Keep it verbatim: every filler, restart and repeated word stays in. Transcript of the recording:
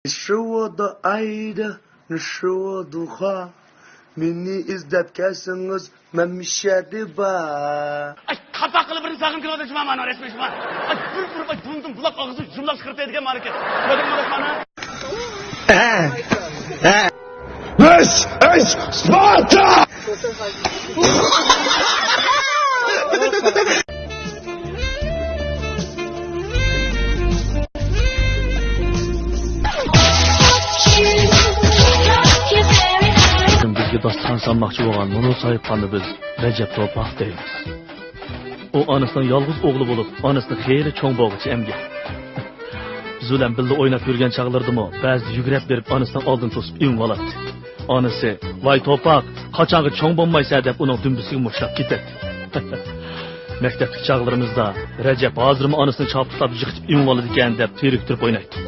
نېشىۋادا ئايدا، نېشىۋادۇخا. مېنى ئىزدەپ كەلسىڭىز، مەن مىشەدە بار. ئاي، قاپاق قىلىپ بىرنى ساغىن كىرىۋاتىدۇ شۇما مانا رەسمىي شۇما. ئاي، بىر ئۇرۇپ، ئاي، بۇرنىدىن بۇلاق ئاغزى جۇملاق چىقىرىپ دەيدىكەن مارىكى. كۆردۈڭمۇ مانا؟ بىز ئىش سپارتا! بىزگە داستىخان سالماقچى بولغان مۇنۇ ساھىبخاننى بىز رەجەپ توپاق دەيمىز. ئۇ ئانىسىنىڭ يالغۇز ئوغلى بولۇپ، ئانىسىنى خېلى چوڭ بولغۇچە ئەمگەن. زۇلەم بىللە ئويناپ يۈرگەن چاغلىرىدىمۇ بەزىدە يۈگرەپ بېرىپ ئانىسىنىڭ ئالدىنى توسۇپ ئېڭىۋالاتتى. ئانىسى، ۋاي توپاق، قاچانغا چوڭ بولمايسەن دەپ ئۇنىڭ دۈمبىسىگە مۇشتلاپ كېتەتتى. مەكتەپتىكى چاغلىرىمىزدا رەجەپ ھازىرمۇ ئانىسىنى چاپلىقلاپ يىقىتىپ ئېڭىۋالىدىكەن دەپ تېرىكتۈرۈپ ئوينايتتۇق.